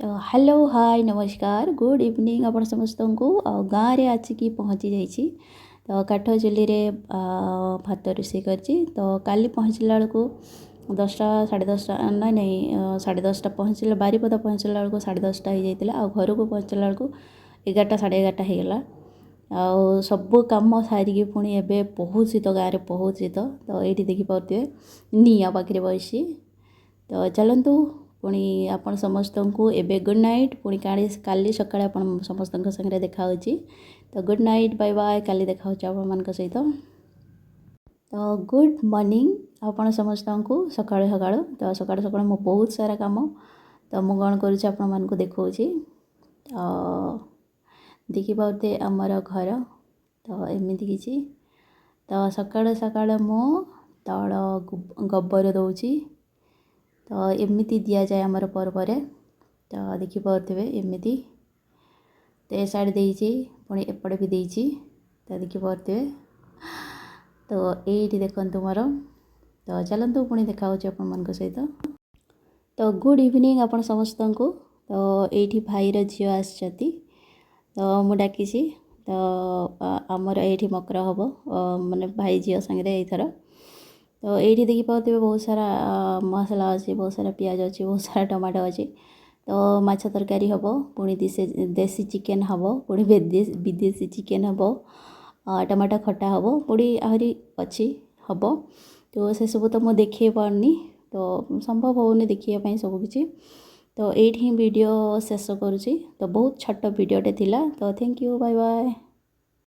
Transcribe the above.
ତ hello, high, ନମସ୍କାର, good evening ଆପଣ ସମସ୍ତଙ୍କୁ। ଆଉ ଗାଁରେ ଆସିକି ପହଞ୍ଚି ଯାଇଛି। ତ କାଠ ଚୁଲିରେ ଭାତ ରୋଷେଇ କରିଛି। ତ କାଲି ପହଞ୍ଚିଲା ବେଳକୁ 10ଟା, 10:30, ନାଇଁ ନାଇଁ, 10:30 ପହଞ୍ଚିଲା। ବାରିପଦା ପହଞ୍ଚିଲା ବେଳକୁ 10:30 ହେଇଯାଇଥିଲା ଆଉ ଘରକୁ ପହଞ୍ଚିଲା ବେଳକୁ 11ଟା, 11:30 ହେଇଗଲା। ଆଉ ସବୁ କାମ ସାରିକି ପୁଣି ଏବେ ବହୁତ ଶୀତ, ଗାଁରେ ବହୁତ ଶୀତ। ତ ଏଇଠି ଦେଖିପାରୁଥିବେ, ନିଆଁ ପାଖରେ ବସିଛି। ତ ଚାଲନ୍ତୁ, ପୁଣି ଆପଣ ସମସ୍ତଙ୍କୁ ଏବେ ଗୁଡ଼୍ ନାଇଟ୍। ପୁଣି କାଲି କାଲି ସକାଳେ ଆପଣ ସମସ୍ତଙ୍କ ସାଙ୍ଗରେ ଦେଖା ହେଉଛି। ତ ଗୁଡ଼୍ ନାଇଟ୍, ବାଏ ବାଏ। କାଲି ଦେଖା ହେଉଛି ଆପଣମାନଙ୍କ ସହିତ। ତ ଗୁଡ଼୍ ମର୍ଣ୍ଣିଂ ଆପଣ ସମସ୍ତଙ୍କୁ ସକାଳୁ ସକାଳୁ। ତ ସକାଳୁ ସକାଳୁ ମୋ ବହୁତ ସାରା କାମ। ତ ମୁଁ କ'ଣ କରୁଛି, ଆପଣମାନଙ୍କୁ ଦେଖାଉଛି। ତ ଦେଖିପାରୁଥିବେ ଆମର ଘର ତ ଏମିତି କିଛି। ତ ସକାଳୁ ସକାଳୁ ମୁଁ ତଳ ଗୋବର ଦେଉଛି। ତ ଏମିତି ଦିଆଯାଏ ଆମର ପର୍ବରେ। ତ ଦେଖିପାରୁଥିବେ ଏମିତି। ତ ଏ ସାଇଡ଼୍ ଦେଇଛି, ପୁଣି ଏପଟେ ବି ଦେଇଛି। ତ ଦେଖିପାରୁଥିବେ। ତ ଏଇଠି ଦେଖନ୍ତୁ ମୋର। ତ ଚାଲନ୍ତୁ, ପୁଣି ଦେଖା ହେଉଛି ଆପଣମାନଙ୍କ ସହିତ। ତ ଗୁଡ଼୍ ଇଭିନିଂ ଆପଣ ସମସ୍ତଙ୍କୁ। ତ ଏଇଠି ଭାଇର ଝିଅ ଆସିଛନ୍ତି, ତ ମୁଁ ଡାକିଛି। ତ ଆମର ଏଇଠି ମକର ହେବ, ମାନେ ଭାଇ ଝିଅ ସାଙ୍ଗରେ ଏଇଥର। ତ ଏଇଠି ଦେଖିପାରୁଥିବେ, ବହୁତ ସାରା ମସଲା ଅଛି, ବହୁତ ସାରା ପିଆଜ ଅଛି, ବହୁତ ସାରା ଟମାଟୋ ଅଛି। ତ ମାଛ ତରକାରୀ ହେବ, ପୁଣି ଦେଶୀ ଚିକେନ୍ ହେବ, ପୁଣି ବିଦେଶୀ ଚିକେନ୍ ହେବ, ଟମାଟୋ ଖଟା ହେବ, ପୁଣି ଆହୁରି ଅଛି ହେବ। ତ ସେସବୁ ତ ମୁଁ ଦେଖେଇ ପାରୁନି, ତ ସମ୍ଭବ ହେଉନି ଦେଖିବା ପାଇଁ ସବୁକିଛି। ତ ଏଇଠି ହିଁ ଭିଡ଼ିଓ ଶେଷ କରୁଛି। ତ ବହୁତ ଛୋଟ ଭିଡ଼ିଓଟେ ଥିଲା। ତ thank you, bye bye.